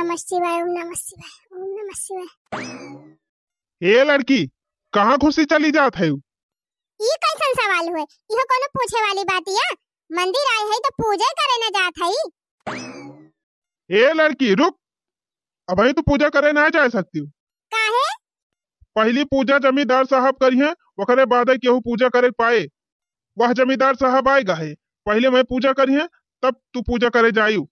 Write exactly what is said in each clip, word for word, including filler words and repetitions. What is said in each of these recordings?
नमः शिवाय, ओम नमः शिवाय, ओम नमः शिवाय। ए लड़की, कहाँ घुसी चली जात है? ई कैसन सवाल हुए? इहो कोनो पूछे वाली बातिया? मंदिर आए है तो पूजा करे न जात है। ए लड़की, रुक, अबहीं तू पूजा करे ना जा सकती हो। काहे? पहली पूजा जमींदार साहब करिहें, ओकरे बाद केहू पूजा करे पाए। वह जमींदार साहब आएगा है, पहले मैं पूजा करिहें, तब तू पूजा करे जायू।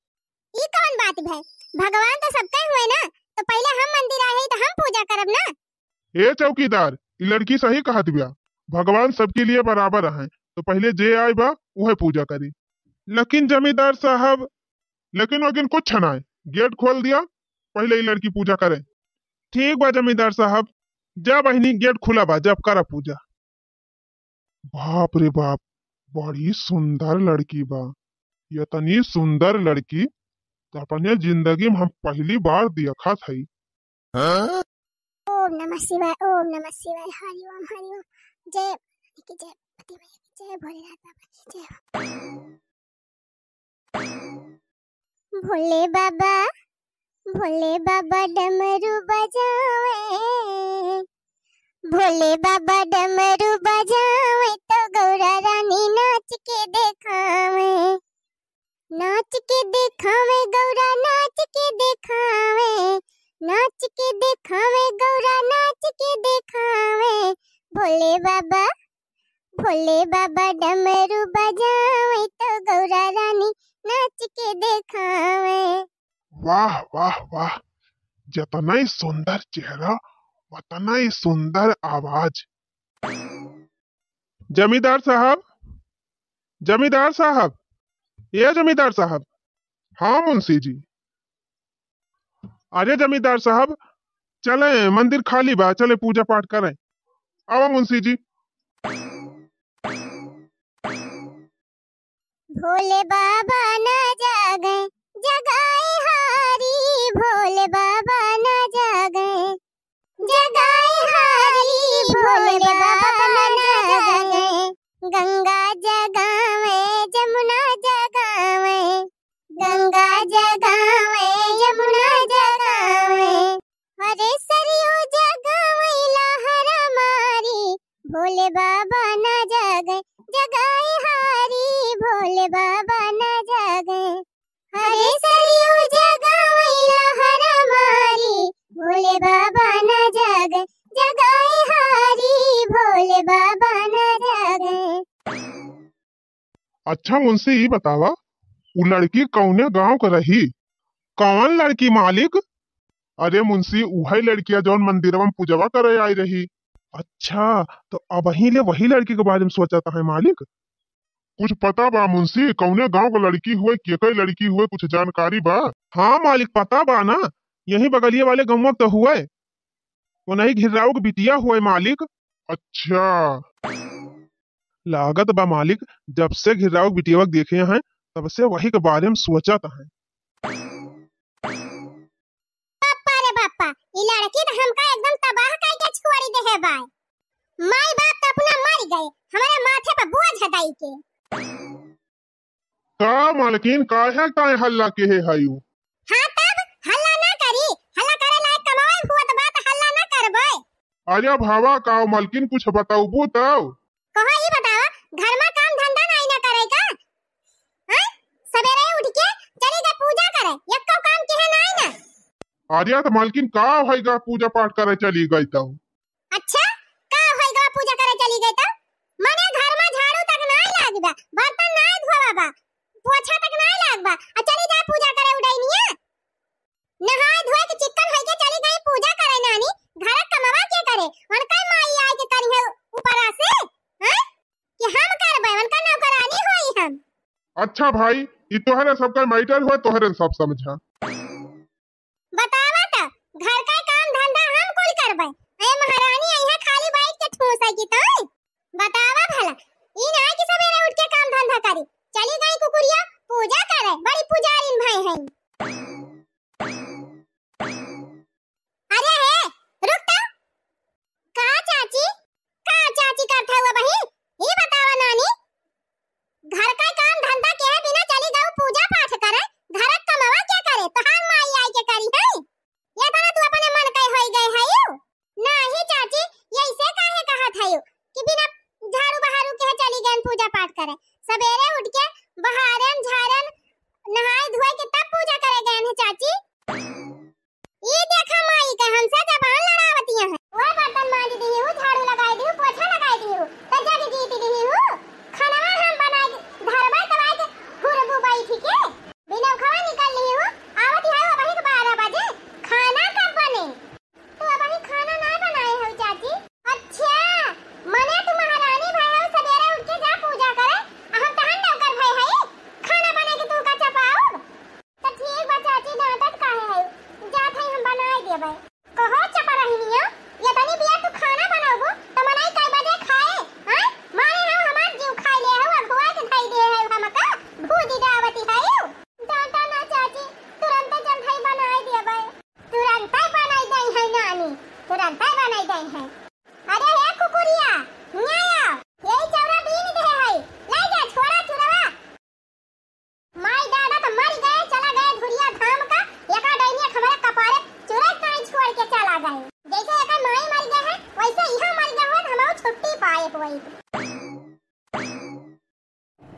ई कौन बात भय? भगवान तो सबके हुए ना, तो पहले हम मंदिर आए हैं तो हम पूजा करब ना। ए चौकीदार, ई लड़की सही कहत बिया, भगवान सबके लिए बराबर हैं, तो पहले जे आए बा उहे पूजा करी। लेकिन जमींदार साहब, लेकिन वकिन कुछ ना है, गेट खोल दिया, पहले ई लड़की पूजा करे। ठीक बा जमींदार साहब, जा बहिनी, गेट खुला बा, जब करा पूजा। बाप रे बाप, बड़ी सुंदर लड़की बा। इतनी सुंदर लड़की तो अपने जिंदगी में हम पहली बार देखत हई। ओम नमः शिवाय, ओम नमः शिवाय, हरि ओम, हरि ओम। जय की जय, पति मैया की जय, भोलेनाथ बाबा की जय। भोले बाबा, भोले बाबा डमरू बजावे, भोले बाबा डमरू बजावे तो गौरा रानी नाच के देखावे, नाच के देखावे गौरा, नाच के देखावे, नाच के देखावे गौरा, नाच के देखावे। भोले बाबा, भोले बाबा डमरू बजावे तो गौरा रानी नाच के देखावे। वाह, वाह, वाह, जतना ही सुंदर चेहरा, उतना ही सुंदर आवाज। जमींदार साहब, जमींदार साहब, ए जमींदार साहब। हाँ मुंशी जी। अरे जमींदार साहब, चले, मंदिर खाली बा, चले पूजा पाठ करें। आवा मुंशी जी। भोले बाबा ना जागे, जगाए हारी, भोले बाबा ना जागे, जगाए हारी, भोले बाबा ना जागे। गंगा जगावे, जमुना जगावे, गंगा जगावे, जमुना जगावे। अरे सरयू जगावे लहरा मारी, भोले बाबा ना जागे, जगाए हारी, भोले बाबा ना जागे। अरे सरयू जगावे लहरा मारी, भोले बाबा ना जागे, जगाए हारी, भोले बाबा ना जागे। अच्छा मुंशी, ई बतावा, उ लड़की कौने गांव क रही? कौन लड़की मालिक? अरे मुंशी, उहे लड़किया जौन मंदिरवा में पूजवा करे आई रही। अच्छा, तो अबहीं ले वही लड़की के बारे में सोचत है मालिक? कुछ पता बा मुंशी, कौने गांव क लड़की हुए, केकई लड़की हुए, कुछ जानकारी बा? हाँ मालिक, पता बा ना, यही बगलिए वाले गौवा क तो हुए, वो नहीं घिर्राऊ क बिटिया हुए मालिक। अच्छा। लागत बा मालिक, जब से घिर्राऊ क बिटिया क देखे हैं, तब से वही के बारे में सोचत हैं। बापा रे बापा, ई लड़की तो हमका एकदम तबाह कई के छोड़ी देहे बाय। माई बाप तो अपना मर गए, हमारे माथे पर बोझ हटाई के। का मालकिन, काहे ताए हल्ला केहे हयू? हाँ तब, हल्ला ना करी, हल्ला करे लायक कमावे हुआ तो बात हल्ला ना करबे। अरे भावा, का मालकिन कुछ बताउबू तब? कहो ई बतावा, घर में काम धंधा नाई ना करे का? हैं? सबेरे उठ के चली गए पूजा करे, एको काम केहे नाई ना। अरे तो मालकिन, का होइगा पूजा पाठ करे चली गई तब? अच्छा, का होइगा पूजा करे चली गई तब? मने घर में झाड़ू तक नाई लागी बा, बर्तन नाई धोवा बा, पोछा तक नाई लाग बा, आ चली जा पूजा करे उडैनिया। नहाए धोए के चिक्कन होई के चली गई पूजा करे नानी, घर क कमवा के करे? उनकर माई आई के करी है ऊपरा से, हैं? कि हम करबे, उनका नौकरानी होई हम। अच्छा भाई, ई तोहरे सबका मैटर हुआ, तोहरे सब समझा। बतावा त, घर का काम धंधा हम कुल करबे, ए महारानी यहाँ खाली बैठ के ठूस है कि तोय? बतावा भला, ई ना कि सबेरे उठ के काम धंधा करी, चली गई कुकुरिया पूजा करे, बड़ी पुजारिन भई हैं। अरे हे, रुक तो। का चाची? का चाची करत है वो बहिन? ई बतावा नानी, घर का काम धंधा के बिना चली गऊ पूजा पाठ करे, घर क कमवा के करे? तोहार माई आई के करी है?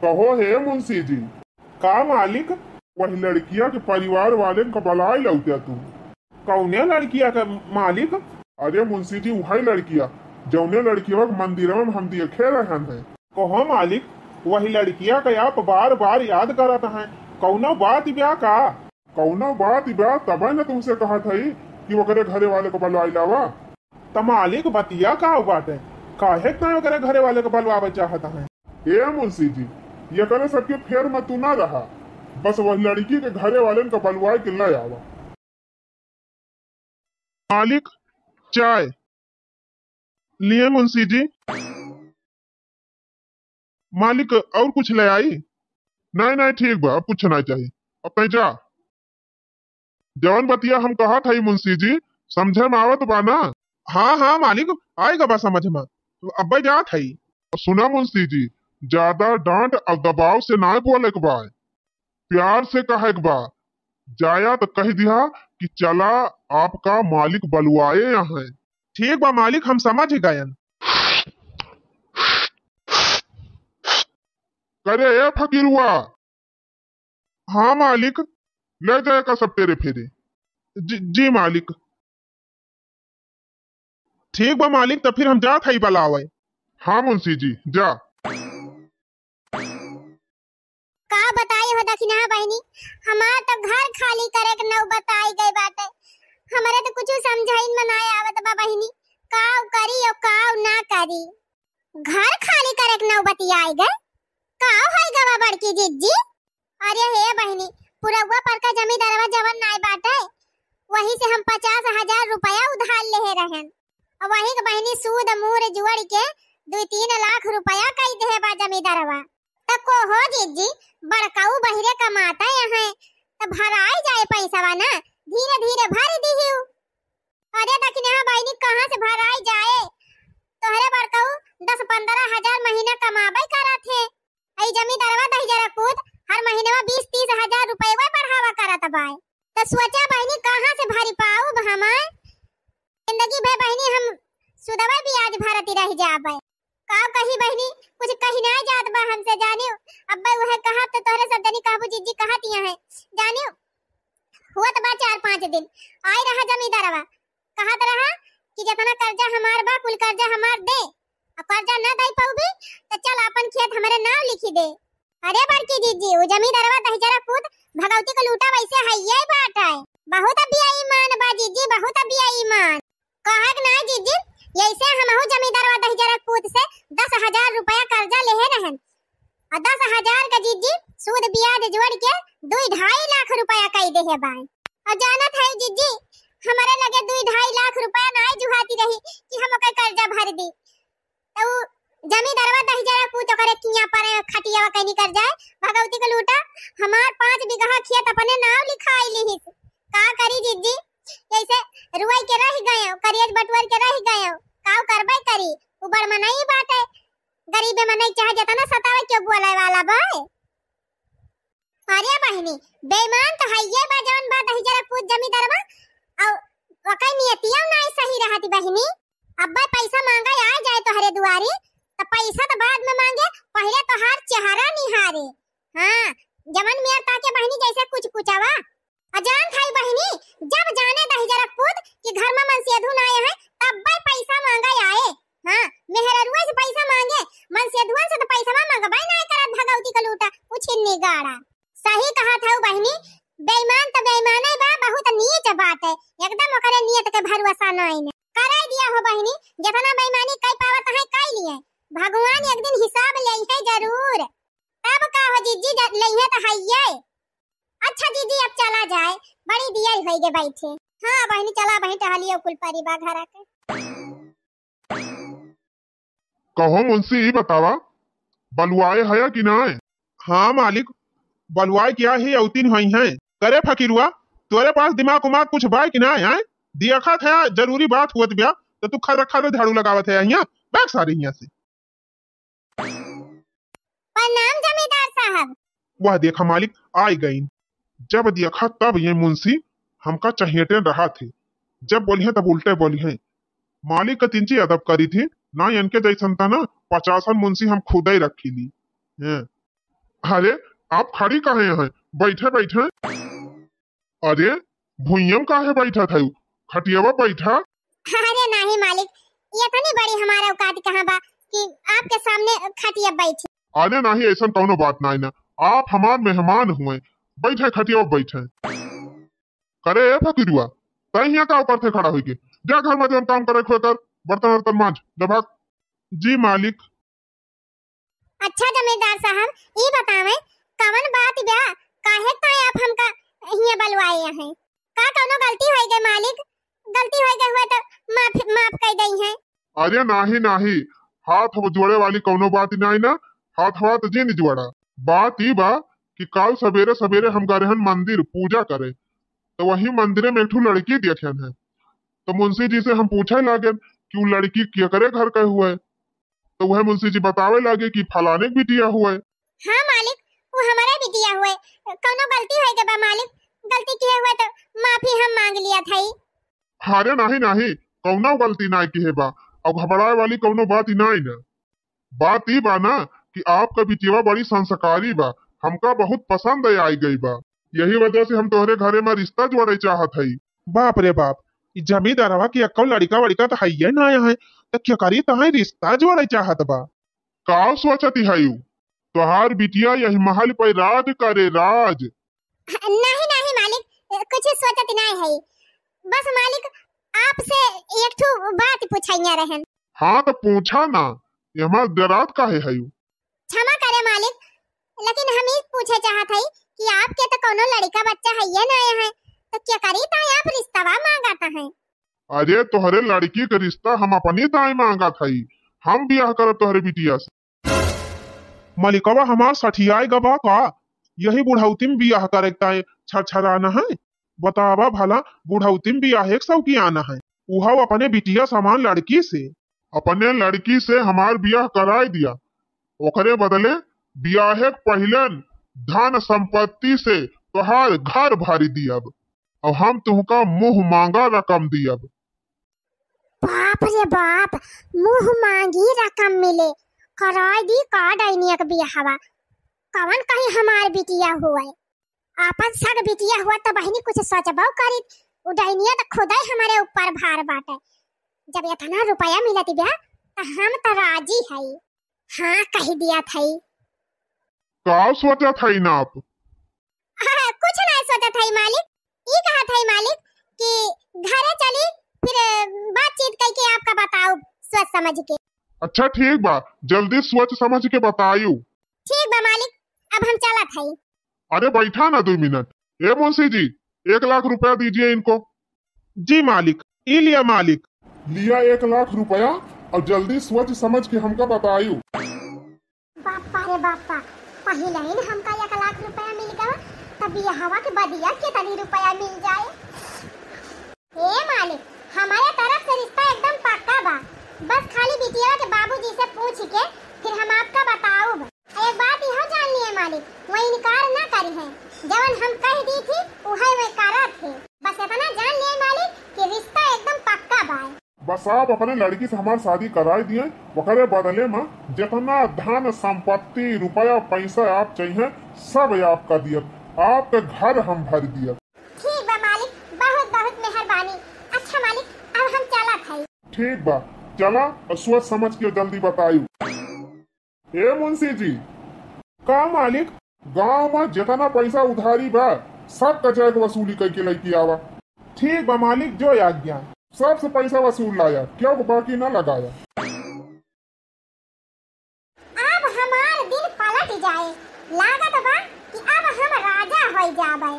कहो हे मुंशी जी। का मालिक? वही लड़किया के परिवार वाले का बलाए लौट्या तू। कौने लड़किया के मालिक? अरे मुंशी जी, वही लड़किया, जौने लड़किया के मंदिरवा में हम देखे रहन है। कहो मालिक, वही लड़किया के आप बार बार याद करत हैं, कौनो बात ब्या का? कौनो बात बा, तबे न तुमसे कहत हई कि ओकरे घरे वाले को बलवाई लावा। त मालिक, बतिया का बाटे? काहे त ओकरे घरे वाले को बलवावे चाहत हैं? ए मुंशी जी, एकरे सबके फेर में तू ना रहा, बस वह लड़की के घरे वाले को बलवाए के ले आवा। मालिक, चाय। लिए मुंशी जी। मालिक, और कुछ ले आई? नहीं, नहीं, ठीक बा, अब कुछ नहीं चाहिए। अब तय जा। जवन बतिया हम कहत हई मुंशी जी, समझे में आवत बा ना? हाँ, हाँ मालिक, आएगा बा समझ में। अब्बे जात हई। सुना मुंशी जी, ज्यादा डांट और दबाव से ना बोले के बा, प्यार से कहे के बा। जाया तो कह दिया कि चला, आपका मालिक बलवाए यहाँ है। ठीक बा मालिक, हम समझ गयन। करे ए फकीरुआ। हाँ मालिक, ले जाए का सब तेरे फेरे। जी, जी मालिक। ठीक बा मालिक, त फिर हम जात हई बलावे। हाँ मुंशी जी, जा। का बताई हो दखिनहा बहिनी, हमार तो घर खाली करे के नौबत आई गई बाटे। हमरे तो कुछ समझाइन में ना आवत बा बहिनी, काव करी और काव ना करी। घर खाली करे के नौबत आई गए। काव होई गवा बड़की जिज्जी? अरे हे बहिनी, पुरौवा पर का जमींदरवा जवन नाय बाटे, वही से हम पचास हजार रुपया उधार लेहे रहन। और वही के बहिनी सूद मूर जोड़ के दुई तीन लाख रुपया कई देहे बा जमींदरवा। त को हो जिज्जी, बड़काऊ बहिरे कमाता यहाँ, त भराई जाए पैसवा ना, धीरे धीरे भर दिहियो। अरे दखिनहा बहिनी, कहाँ से भराई जाए? तोहरे बड़काऊ दस पन्द्रह हजार महीना कमाबे करत है। ई जमींदरवा दहिजरा पूत हर महीनवा बीस तीस हजार रुपयवा बढ़ावा करत बाय। त सोचा बहिनी, कहाँ से भरी पाउब हमार? जिंदगी भर बहिनी हम सुदवा ब्याज भरती रह जाबे। का कही बहिनी, कुछ कही ना जात बा हमसे जानियो। अब्बे वह कहब त तोहरे सब जनी कहबू जिज्जी कहत यहाँ है जानियो। हुआ त बा चार पाँच दिन, आई रहा जमींदरवा, कहत रहा कि जितना कर्जा हमार बा, कुल कर्जा हमार दे, और कर्जा ना दे पाउबी, त चल अपन खेत हमरे नाव लिखी दे। अरे बड़की जिज्जी, उ जमींदरवा दहिजरा पूत भगवती के लूटा वैसे हइये बाटे, बहुत बेईमान बा जिज्जी, बहुत बेईमान। कहक ना जिज्जी, यैसे हमहू जमींदरवा दहिजरा पूत से दस हजार रुपया कर्जा लेहे रहन, और दस हजार का जिज्जी सूद ब्याज जोड़ के दुई ढाई लाख रुपया कई देहे बाय। और जानत है जिज्जी, हमारे लगे दुई ढाई लाख रुपया नाय जुहाती रही कि हम ओकर कर्जा भर दी। त उ जमींदरवा दहिजरा पूत ओकरे किया पर खटियावा कहीं कर जाए, भगवती के लूटा, हमार पाँच बीघा खेत अपने नाव लिखाई लिहिस। का करी जिज्जी, जैसे रुआई के रह गए, करियज बटुअर के रह गए, काव करबे करी, उ बड़ मनई बाटे, गरीबे मनई चाहे जितना सतावे, क्यों बोले वाला बा। अरे बहिनी, बेईमान तो हइये बा, जवन बा दहिजरा पूत जमींदरवा, और ओकर नियतिया नाय सही रहती बहिनी। अब्बे पैसा मांगे आ जाए तोहरे दुआरे, त पैसा तो बाद में मांगे, पहले तोहार चेहरा निहारे। हाँ, जवन मेर ताके बहिनी जैसे कुछ कुचावा। अजान थाई बहिनी, जब जाने दहिजरा पूत कि घर में मनसेधु नाय है, तब्बे पैसा मांगे आए। हाँ, मेहररुआ से पैसा मांगे, मनसेधुअन से तो पैसा मांगबे नाय करत भगवती का लूटा, उछिन्नी गाड़ा। सही कहत हऊ बहिनी, बेईमान त बेईमाने बा, बहुत नीच बाटे, एकदम ओकरे नियत के भरोसा नाई ने। करे दिया हो बहिनी, जितना बेईमानी कई पावत है, कई लिए। भगवान एक दिन हिसाब लेइहे जरूर। तब का हो जिज्जी, ज-, लेइहे त हइये। अच्छा जिज्जी, अब चला जाए, बड़ी दिया होई गे बैठे। हाँ बहिनी, चला बहिनी, टहलियो कुल परिवार घर आके। कहो मुंशी, ई बतावा, बलुआए हया कि नाय? हाँ मालिक, बलुआए क्या ही औतिन होई हैं। करे फकीरुआ, तोरे पास दिमाग उमाग कुछ बाय कि नाय, आय? दिया खात है, जरूरी बात हुअत ब्या, तो तू खर खर झाड़ू लगावत है यहाँ, बैग सारे यहाँ से। प्रणाम जमींदार साहब। वह देखा मालिक, आय गईन। जब देखा तब ये मुंशी हमका चहेटे रहा थे, जब बोली है तब उल्टे बोली है। मालिक का तिंची अदब करी थी ना, इनके जैसन था ना, पचासन मुंशी हम खुदे रखी ली। हैं। अरे, आप खड़ी काहे हैं? बैठे, बैठे। अरे, भुइयम काहे बैठत है? खटियावा बैठा। अरे नाहीं मालिक, इतनी बड़ी हमार औकात कहाँ बा कि आपके सामने खटिया बैठी। अरे नाहीं, ऐसन कौनो बात नाहीं ना, आप हमार मेहमान हुए, बैठे खटियावा बैठे। करे ए फकीरुआ, तै हियाँ का ऊपर से खड़ा होइके? जा घर में जौन काम करे खोए कर, बर्तन वर्तन मांज, जा भाग। जी मालिक। अच्छा जमींदार साहब, ई बतावे, कवन बात बा, काहे ताई आप हमका हियाँ बलवाए हैं? का कौनो गलती होई गई मालिक? गलती होई गई हुए तो माफ, माफ कर दई हैं। अरे नाहीं, नाहीं, हाथ जोड़े वाली कौनो बात नाहीं ना, हाथ वाथ जिन जोड़ा। बात ई बा कि काल सबेरे सबेरे हम गए रहन मंदिर पूजा करे, तो वही मंदिरे में एक ठो लड़की देखेन है। तो मुंशी जी से हम पूछे लागेन कि उ लड़की केकरे घर के हुए, तो वह मुंशी जी बतावे लागे कि फलाने के बिटिया हुए। हाँ मालिक, वो हमारे बिटिया हुए, कौनो गलती होई गई बा मालिक, गलती किहे हुए तो माफी हम मांग लिया था। अरे नाहीं, नाहीं, कौनो गलती नाहीं किहे बा, अब घबराए वाली कौनो बात ही नाहीं ना। बात ई बा ना कि आपका बिटिया बड़ी संस्कारी बा, हमका बहुत पसंद आई गई बा, यही वजह से हम तोहरे घरे में रिश्ता जोड़े चाहत हई। बाप रे बाप, ई जमींदारवा के एक्को लड़िका वड़िका त हइये ना है, त केकरी ताई रिश्ता जोड़े चाहत बा? का सोचत हई? तोहार बिटिया यही महल पे राज करे, राज। नाहीं, नाहीं मालिक, कुछ सोचत नाहीं है। बस मालिक, आपसे एक ठो बात पूछैया रहन। हाँ, तो पूछा ना, ये हमार डरात काहे है? क्षमा करे मालिक, लेकिन हम ई पूछे चाहत हई कि आपके तो कौनो लड़िका बच्चा हइये ना है, तो केकरी ताई आप रिश्तवा मांगत हैं? अरे, तोहरे लड़की के रिश्ता हम अपनी ताई मांगत हई, हम बियाह करब तोहरे बिटिया से। मलिकवा हमार सठियाए गबा का? यही बुढ़ौती में बियाह करे के ताई छरछराना है? बतावा भला, बुढ़ौती में बियाहे के शौकियाना है, उहौ अपने बिटिया समान लड़की से। अपने लड़की से हमार बियाह कराए दिया, ओकरे बदले बियाहे के पहिलन धन संपत्ति से तोहार घर भरी दियब, और हम तुहका मुंह मांगा रकम दियब। बाप रे बाप, मुंह मांगी रकम मिले, कराए दी का डैनिया के बियाहवा? कवन कहीं हमार बिटिया हुए? आपन सग बिटिया हुआ त बहिनी कुछ सोचबो करित। उ डैनिया त खुदै हमरे ऊपर भार बाटे। जब इतना रुपया मिलत बा त हम त राजी हई। हाँ, कहि दिया थई। का सोचत हई ना आप? हाँ, कुछ ना सोचत हई मालिक। ई कहत हई मालिक कि घरे चली, फिर बातचीत कइके आपका बताउब सोच समझ के। अच्छा ठीक बा, जल्दी सोच समझ के बतायु। ठीक बा मालिक, अब हम चलत हई। अरे बैठा ना दो मिनट। ए मुंशी जी, एक लाख रुपया दीजिए इनको। जी मालिक, ई लिया मालिक। लिया एक लाख रुपया और जल्दी सोच समझ के हमका बतायु। बापा रे बापा, पहिलहिन हमका एक लाख रुपया मिल गवा, तब बियाहवा के बदिया कितनी रुपया मिल जाए। ए मालिक, हमारे तरफ से रिश्ता एकदम पक्का बा, बस खाली बिटिया के बाबूजी से पूछ के फिर हम आपका बताउब। एक बात इहो जान लिए मालिक, वो इनकार ना करी है, जवन हम कह दी थी उहे वे करत है। बस इतना जान लिए मालिक कि रिश्ता एकदम पक्का बा। बस आप अपने लड़की से हमार शादी कराए दिए, ओकरे बदले में जितना धन संपत्ति रुपया पैसा आप चाहिए सब आपका दियब, आपके घर हम भर दियब। ठीक बा मालिक, बहुत बहुत मेहरबानी। अच्छा मालिक, अब हम चलत हई। ठीक बा, चला और सोच समझ के जल्दी बतायु। ए मुंशी जी। का मालिक? गांव में जितना पैसा उधारी बा, सब का जाके वसूली करके लेके आवा। ठीक बा मालिक, जो आज्ञा। सबसे पैसा वसूल लाया, क्यों बाकी ना लगाया। अब हमार दिन पलट जाए, लागत बा कि अब हम राजा होई जाबे।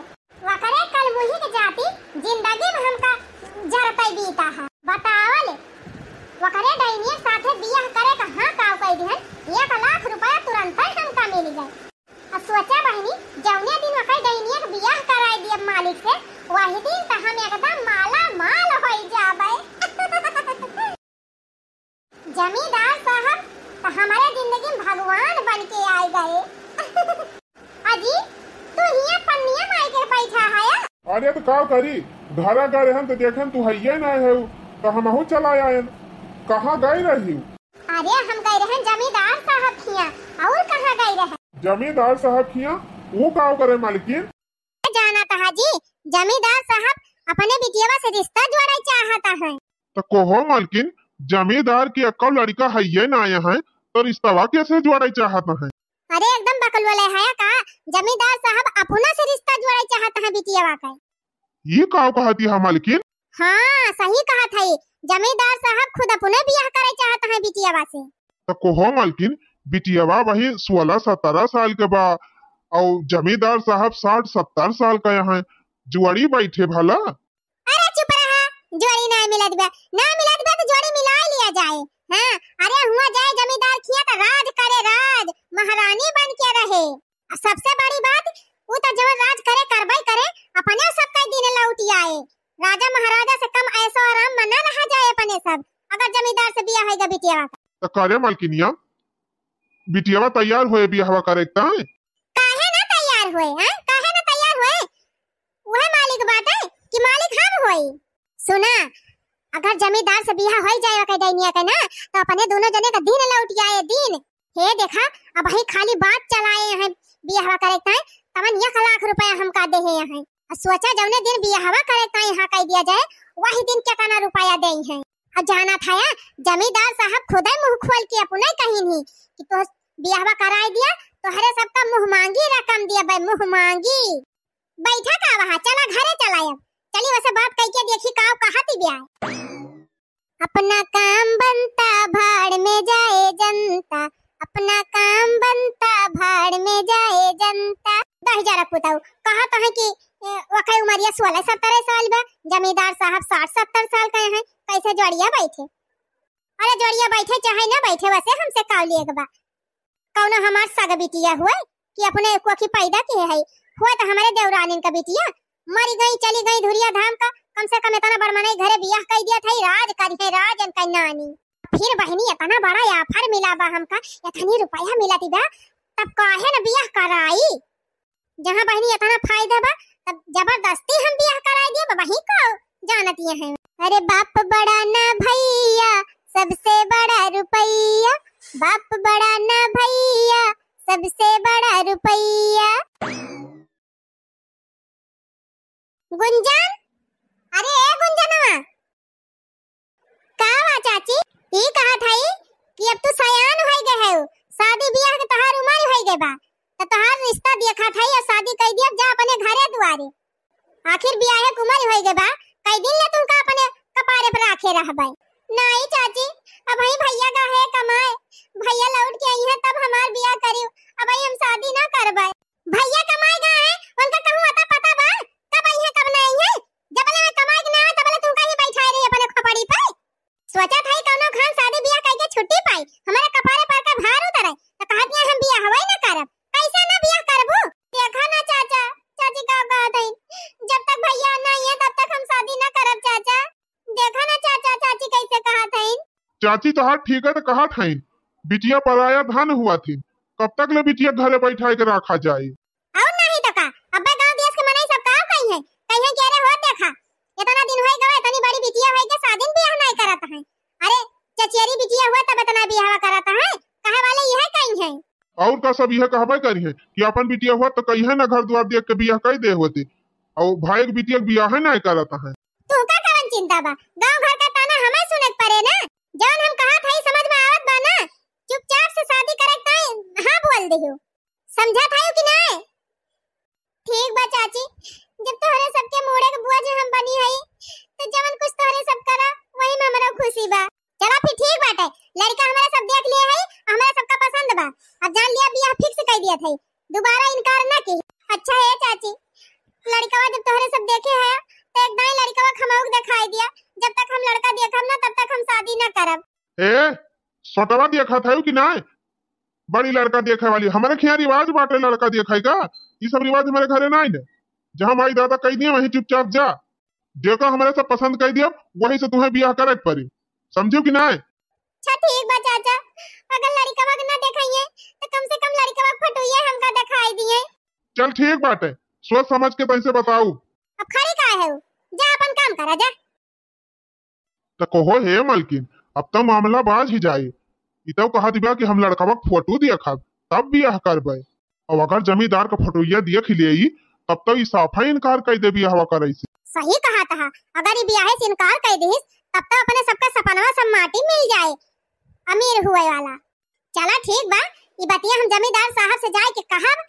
वकरे कलमुही के जाति जिंदगी में हमका जरतै बीता है। बतावल, वकरे डैनिया साथे बियाह करे का हाँ काव कई दिहन, एक लाख रुपया तुरंतै हमका मिल गए। आ सोचा बहिनी, जौने दिन वकरे डैनिया के बियाह कराए दियब मालिक से, वही दिन त हम एकदम माला माल होई जाबे। जमींदार साहब त हमारे जिंदगी में भगवान बन के आए गए। अजी, तू हियां पन्निया माई के बैठा है? अरे तो का करी, घरा गए रहन तो देखेन तू हइये ना है, तो हमहू चला आयन। कहाँ गए रही? अरे हम गए रहन जमींदार साहब हियां, और कहाँ गए रहन? जमींदार साहब खिया वो काव करे मालकिन? जानत हा जी, जमींदार साहब अपने बिटियवा से रिश्ता जोड़े चाहत हैं। त कहो मालकिन, जमींदार के अक्कौ लड़िका हइये नाहीं है, त रिश्तवा कैसे जोड़े चाहत हैं? अरे एकदम बकलुआ ले है का? जमींदार साहब अपना से रिश्ता जोड़े चाहत हैं बिटियवा का। ई काव कहत हा मालकिन? हाँ, सही कहत है, जमींदार साहब खुद अपने बियाह करे चाहत हैं बिटियवा से। त कहो मालकिन, बिटियवा वही सोलह सत्रह साल के बा, अउ जमींदार साहब साठ सत्तर साल के हैं, जोड़ी बैठे भला। अरे चुप रहा, जोड़ी ना मिलत बा, ना मिलत बा त जोड़ी मिलाइ लिया जाए। हाँ, अरे हुआ जाए जमींदार खिया त राज करे राज, महारानी बन के रहे। आ सबसे बड़ी बात, उ त जवन राज करे करबे करे, अपने सब कई दिन लौटि आए। राजा महाराजा से कम ऐशो आराम में न रहा जाए अपने सब, अगर जमींदार से बियाह होइगा बिटियवा का। त करे मालकिनिया, बिटियवा तैयार होए बियाहवा करे के ताई? काहे ना तैयार होए, हैं? काहे ना तैयार होए? वह मालिक बाटे कि मालिक हम होई? सुना, अगर जमींदार से बियाह होई जाए ओके डैनिया के ना, त अपने दोनों जने का दिन लौटि आए, दिन। हे देखा, अबहीं खाली बात चलाए हैं बियाहवा करे के ताई, तवन एक लाख रुपया हमका देहे हैं। आ सोचा जौने दिन बियाहवा करे के ताई हाँ कहि दिया जाए, वही दिन केतना रुपया देइ हैं। आ जानत हया, जमींदार साहब खुदे मुँह खोल के अपने कहिन ही कि तो बियाहवा कराइ दिया, तोहरे सबका मुँह माँगी रकम दिया बे, मुँह माँगी। बैठा का वहाँ, चला घरे चला अब। चली वैसे बात कइके देखी का कहत बिया। अपना काम बनता भाड़ में जाए जनता, अपना काम बनता भाड़ में जाए जनता। दहिजरा पुतऊ, कहत हैं कि, ए, ओके उमरिया सोलह सत्रह साल बा, जमींदार साहब साठ सत्तर साल के हैं, कैसे जोड़िया बैठे? अरे जोड़िया बैठे चाहे ना बैठे, वैसे हमसे काव लेग बा। कौनो हमार सग बिटिया हुए कि अपने एको की पैदा किहे है, हुए त हमरे देवरानिन का बिटिया मरि गई, चली गई धुरिया धाम का, कम से कम एतना बड़ मनई घरे बियाह कइ दिया था, राज करिहे, राज इनका नानी। फिर बहिनी एतना बड़ा offer मिला बा हमका, एतनी रुपया मिलत बा, तब काहे न बियाह कराई? जहाँ बहिनी एतना फायदा बा, तब जबरदस्ती हम बियाह कराइ दिया, वही को जानत हैं। अरे बाप बड़ा ना भैया, सबसे बड़ा रुपया, बाप बड़ा ना भैया, सबसे बड़ा रुपया। गुंजन, अरे ए गुंजनवा, का बा चाची? ई कहत हई कि अब तू सयान होइ गए हउ, शादी बियाह के तोहार उमर होइ गए बा, त तोहार रिश्ता देखत हई अउर शादी कइ दिया, जा अपने घरे दुआरे। आखिर बियाहे के उमर होइ गए बा, कई दिन ले तुमका अपने कपारे पर राखे रहबे। नाहीं चाची, अबहीं भैया गए हैं कमाए, भैया लौट के अइहें तब हमार बियाह करिउ, अबहीं हम शादी ना करबे। भैया कमाए गए हैं, उनका कहूँ अता पता बा, कब अइहें कब ना अइहें? जबले वे कमाए के ना आवे तबले तुमका ही बैठाए रही अपने खोपड़ी पे। सोचत हई कौनो खान शादी बियाह कइके छुट्टी पाई, हमरे कपारे पर का भार उतरे, त कहत बिया हम बियाह हवई ना करब। कैसे ना बियाह करबू? देखा ना चाचा, चाची का कहत हईन, जब तक भैया ना आइए तब तक हम शादी ना करब चाचा। देखा ना चाचा, चाची कैसे कहत हईन। चाची तोहार ठीक है त कहत हईन, बिटिया पराया धन हुआ थी, कब तक ले बिटिया घरे बैठाए के रखा जाए? अउर नाहीं तो का, अब्बे गाँव देश के मनई सब का कही है, कही है कि अरे हो देखा, इतना दिन होई गवा, इतनी बड़ी बिटिया होई के शादी में बियाह नाहीं करत है। अरे चचेरी बिटिया हुआ तब इतना बियाह करत है, कहे वाले यह कही है। अउर का सब यह कहबे करी है कि अपन बिटिया हुआ तो कही है ना घर द्वार देख के बियाह कर दे होते, अउर भाई के बिटिया के बियाह नाहीं करत है। तू का कवन चिंता बा, गाँव घर का ताना हमें सुने के पड़े ना, जौन हम कहत हई समझ में आवत बा ना, चुपचाप से शादी करे के ताई हाँ बोल दियो। समझत हऊ कि नाय? ठीक बा चाची, जब तोहरे सबके मूड़े के बोझ हम बनी हई, तो जवन कुछ तोहरे सब करा, वही में हमरा खुशी बा। चला फिर ठीक बाटे, लड़का हमरा सब देख लिए हई, हमरा सबका पसंद बा। अब जान लिया बियाह fix कर दिया था, दोबारा इनकार ना की। अच्छा है चाची, लड़कवा जब तोहरे सब देखे है, तो एक दाई लड़कवा खमौक दिखाई दिया, जब तक हम लड़का देखब ना, तब तक हम शादी ना करब। ए, सोटवा देखत हऊ कि नाय? बड़ी लड़का देखे वाली। हमरे खियाँ रिवाज बाटे लड़का देखे का, ई सब रिवाज हमरे घरे नाय ने। जहाँ माई दादा कह दिए वहीं चुपचाप जा। जेका हमरे सब पसंद कह दिया वही से तुम्हें बियाह करे के पड़ी, समझियो कि नाय? अच्छा ठीक बा चाचा, अगर लड़कवा के ना देखाइए तो कम से कम लड़कवा के फोटोइये हमका दिखाई दिए। चल ठीक बाटे, सोच समझ के तैसे बताऊ। अब खड़ी काहे हो, जा अपन काम करा जा। त कहो, "हे मलकिन, अब त मामला बाझ ही जाए। ई तउ कहत बा कि हम लड़कवा के फोटो देखब, तब बियाह करबे।" अब अगर जमींदार का फोटोइया देख लेई, तब तो ई साफा इनकार कइ देबी बियाहवा करे से। सही कहत ह, अगर ई बियाहे से इनकार कइ दिहिस, तब तो अपने सबका सपनवा सब माटी मिल जाए, अमीर हुए वाला। चला ठीक बा, ई बतिया हम जमींदार साहब से जाए के कहब,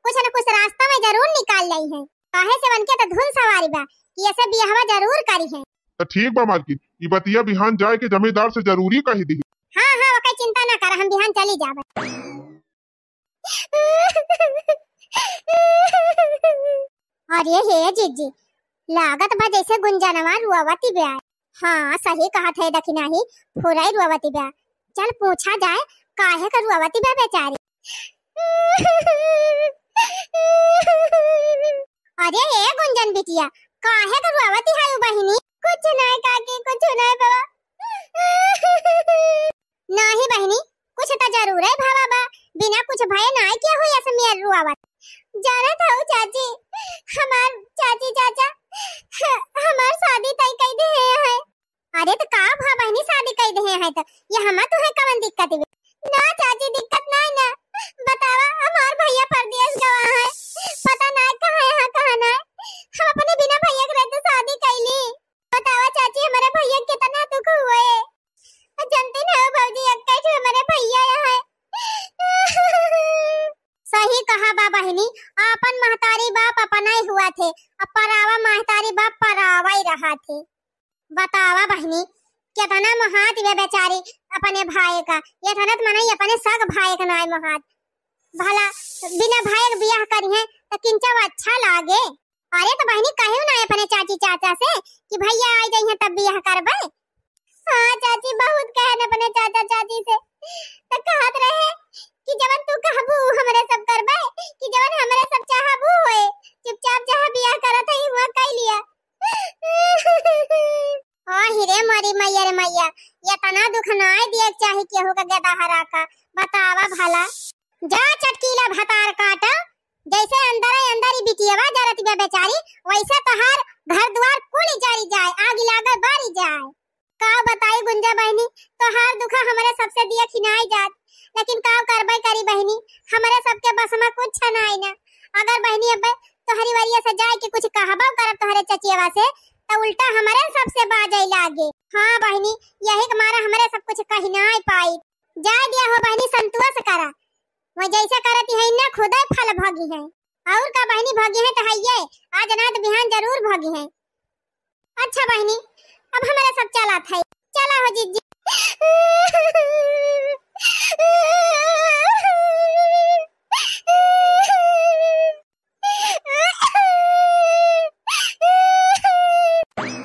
कुछ न कुछ रास्ता में जरूर निकाल लइहैं। काहे से उनके तो धुन सवारी बा कि ऐसे बियाहवा जरूर करिहैं। तो ठीक बा मालकिन, ई बतिया बिहान जाए के जमींदार से जरूरी कहि दिही। हाँ, हाँ, ओकर चिंता ना कर, हम बिहान चली जाबे। अरे हे जिज्जी, लागत बा जैसे गुंजनवा रुआवती बा। हाँ, सही कहत है दखिनाही, फुरई रुआवती बा। चल पूछा जाए, काहे का रुआवती बा बेचारी। अरे ए गुंजन बिटिया, काहे का रुआवती है बहिनी? कुछ नाय काकी, कुछ नाय बाबा। नाही बहिनी, कुछ त जरूर है भावा बा, बिना कुछ भय नाय किया हुई असमियर रुआवत। जानत हऊ चाची, हमार चाची चाचा हमार शादी तय कई दे है। अरे त का भा बहिनी, शादी कई दे है त ये हमा तुहे कवन दिक्कत बे? ना चाची, दिक्कत नाय ना। बतावा, हमार भैया परदेस गवा है, पता नाय कहाँ है, कहाँ नाय। हम अपने बिना भैया के रहते शादी कैली। बतावा चाची, हमारे भैया कितना दुख हुए। जनती ना हो भौजी, एक ठो हमारे भैया यहाँ है। सही कहा बा बहिनी, आपन महतारी बाप अपना ही हुआ थे, अब परावा महतारी बाप परावा ही रहा थे। बतावा बहिनी, केतना मोहात बे बेचारी अपने भाई का, एतना त मनई अपने सग भाई का नाय मोहात। भला बिना भाई के बियाह करिहे त किंचा अच्छा लागे? अरे त बहिनी, कहू ना अपने चाची चाचा से कि भैया आ जाइहे तब बियाह करबे। हाँ चाची, बहुत कहन अपने चाचा चाची से, त कहत रहे कि जवन तू कहबू हमरे सब करबे, कि जवन हमरे सब चाहबू होए, चुपचाप जहाँ बियाह करत है हुआ कई लिया। ओ हिरे मोरी मैया रे मैया, एतना दुख नाय दिए के चाही केहू का गेदहरा का। बतावा भला। जा चटकीला भतार काटा, जैसे अंदर ही अंदर ही बिटियवा जरत बा बेचारी, वैसे तोहार घर दुआर कुल जरी जाए, आग लागे बारी जाए। का बताई गुंजा बहिनी, तोहार दुख हमरे सबसे दिया खिनाई जात, लेकिन का करबे करी बहिनी, हमरे सबके बस में कुछ नाई ना। अगर बहिनी अब तोहरी वरिया से जाए के कुछ कहबो करब तोहरे चचियवा से, त उल्टा हमरे सबसे बाजे लागे। हाँ बहिनी, यही के मारे हमरे सब कुछ कही नाई पाई। जाए दिया हो बहिनी, संतोष करा, वो जैसे करती है ना खुदे फल भोगी है। और का बहिनी, भोगी है त हइये, आज ना त बिहान जरूर भोगी है। अच्छा बहिनी, अब हमारा सब चला था, चला हो जिज्जी।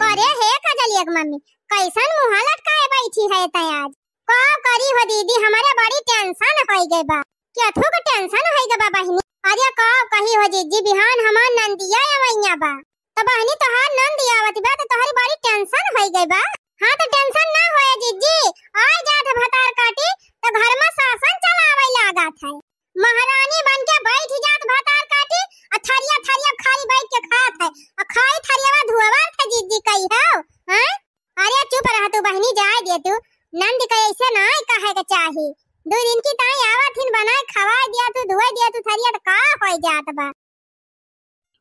अरे हे कजलिया के मम्मी, कैसन मुँह लटकाए बैठी है तै आज? का करी हो दीदी, हमारे बड़ी tension होई गई बा। केथू के tension होई गई बा बहिनी? अरे का कही हो जिज्जी, बिहान हमार नंदिया अवैया बा। त बहिनी तोहार नंद आवत बा त तोहरी बड़ी tension होई गई बा। हाँ त tension ना होए जिज्जी, आए जात है भतार काटी त घर में शासन चलावे लागत है। महारानी बन के बैठ जात भतार काटी, आ थरिया थरिया खाली बैठ के खात है, आ खाई थरियावा धुआवत है जिज्जी कही हो, हैं? अरे चुप रह तू बहिनी, जाए दे तू, नंद के ऐसे ना कहे के चाही। दो दिन की ताई आवत हिन, बनाए खवाए दिया तू, धुआई दिया तू थरिया त का होई जात बा।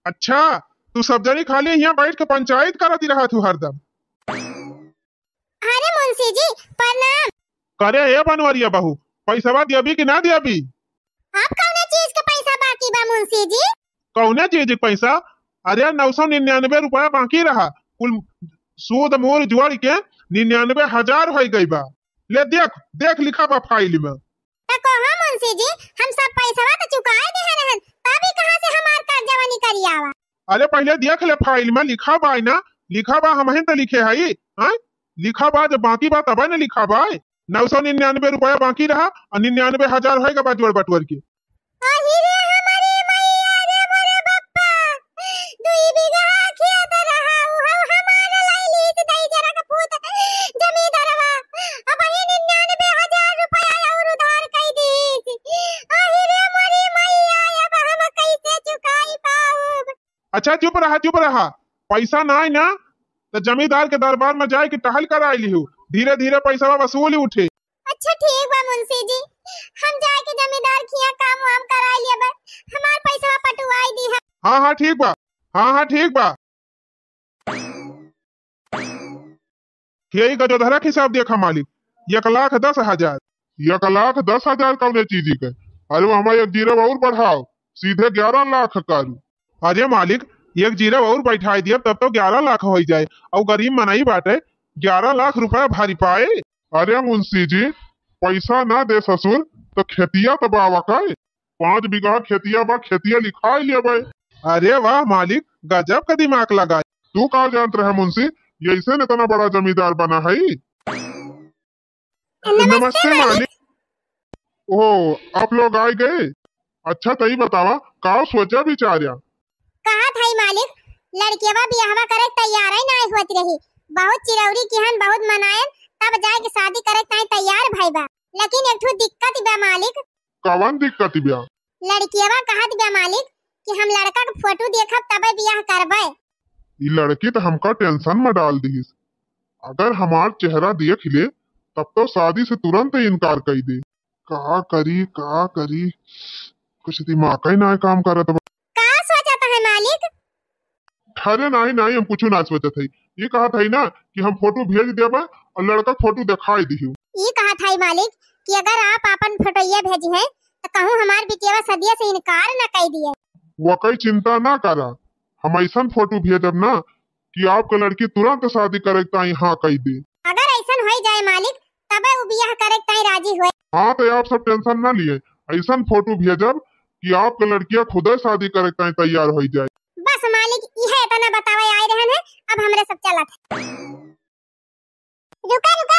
अच्छा, तू सब जनी खाली यहाँ बैठ के पंचायत करत ही रहत हू हरदम। अरे मुंशी जी, प्रणाम। करे ए बनवरिया बहू, पैसवा दियबी कि ना दियबी? आप कौने चीज के पैसा बाकी बा मुंशी जी? कौने चीज के पैसा? अरे नौ सौ निन्यानवे रुपया बाकी रहा, कुल सूद मूर जोड़ के निन्यानवे हजार होई गई बा। ले देख, देख लिखा बा file में। त कहो मुंशी जी, हम सब पैसवा त चुकाए देहे रहन, तब ई कहाँ से हमार कर्जवा निकरी आवा? अरे पहिले देख ले file में लिखा बा ना, लिखा बा, हमहिन त लिखे हई, हाँ? लिखा बा, जब बाकी बा तबे न लिखा बा। नौ सौ निन्यानवे रुपया बाकी रहा और निन्यानवे हजार होएगा बा जोड़ बटोर के। अही रे हमारे मैया रे मोरे बप्पा, दुई बीघा खेत रहा, उहौ हमार लाई लीस दई जरा के पूत जमींदारवा। अब ही निन्यानवे हजार रुपया और उधार कई दीस। अही रे मोरी मैया, अब हम कैसे चुकाई पाउब? अच्छा चुप रहा, चुप रहा, पैसा ना आई ना त जमींदार के दरबार में जाए के टहल कराई लिहू, धीरे धीरे पैसा वसूल उठे। अ अच्छा ठीक बा मुंशी जी, हम जाए के जमींदार खिया काम वाम कराई लेबे, हमार पैसा पटवाई दिहा। हाँ हाँ ठीक बा, हाँ हाँ ठीक बा। यही गजोधरा के हिसाब देखा मालिक, एक लाख दस हजार। एक लाख दस हजार कौने चीज के? अरे वो हमार एक जीरो और बढ़ाओ, सीधे ग्यारह लाख करू। अरे मालिक, एक जीरो और बैठाई दिया तब तो ग्यारह लाख होई जाए। और गरीब मनई बाटे, ग्यारह लाख रुपया भारी पाए। अरे मुंशी जी, पैसा ना दे ससुर, तो खेतिया तो बावा का, पाँच बीघा खेतिया बा, खेतिया लिखाई लेबे। अरे वाह मालिक, गजब का दिमाग लगाए। तू का जानत रहे मुंशी, यैसे न इतना बड़ा जमींदार बना है। नमस्ते नमस्ते मालिक। मालिक। ओह, आप लोग आ गए। अच्छा, तो ई बतावा, का सोचा विचार्या? कहत हई मालिक, लड़कियवा बियाहवा करे तैयार ही नाहीं होत रही। बहुत चिरौरी किहन, बहुत मनायन, तब जाए के शादी करे ताई तैयार भई बा। लेकिन एक ठो दिक्कत बा मालिक। कवन दिक्कत बा? लड़कियवा कहत बा मालिक कि हम लड़का के फोटो देखब तबे बियाह करबे। ई लड़की तो हमका टेंशन में डाल दिहिस। अगर हमार चेहरा देख ले तब तो शादी से तुरंत इनकार कर दे। का करी, का करी, कुछ दिमाग ही ना काम करत बा। का सोचत है मालिक? अरे नाहीं, नाहीं, हम कुछ ना सोचत है। ये कहत है ना कि हम फोटो भेज देबे और लड़का फोटो दिखाई दिहू। ये कहत है मालिक कि अगर आप अपन फोटो ये भेजी है तो कहूँ हमार बिटिया सदिया से इनकार न कर दिए। वकई चिंता ना करा, हम ऐसन फोटो भेजब ना कि आपके लड़की तुरंत शादी करे ताई हाँ कह दे। अगर ऐसन हो जाए मालिक, तबे उ बियाह करे ताई राजी होए। हाँ, तो आप सब टेंशन ना लिए, ऐसन फोटो भेजब कि आपके लड़किया खुदे शादी करे ताई तैयार हो जाए। बस मालिक, यह इतना बतावे आए रहन है, अब हमरे सब चलत है। रुका, रुका,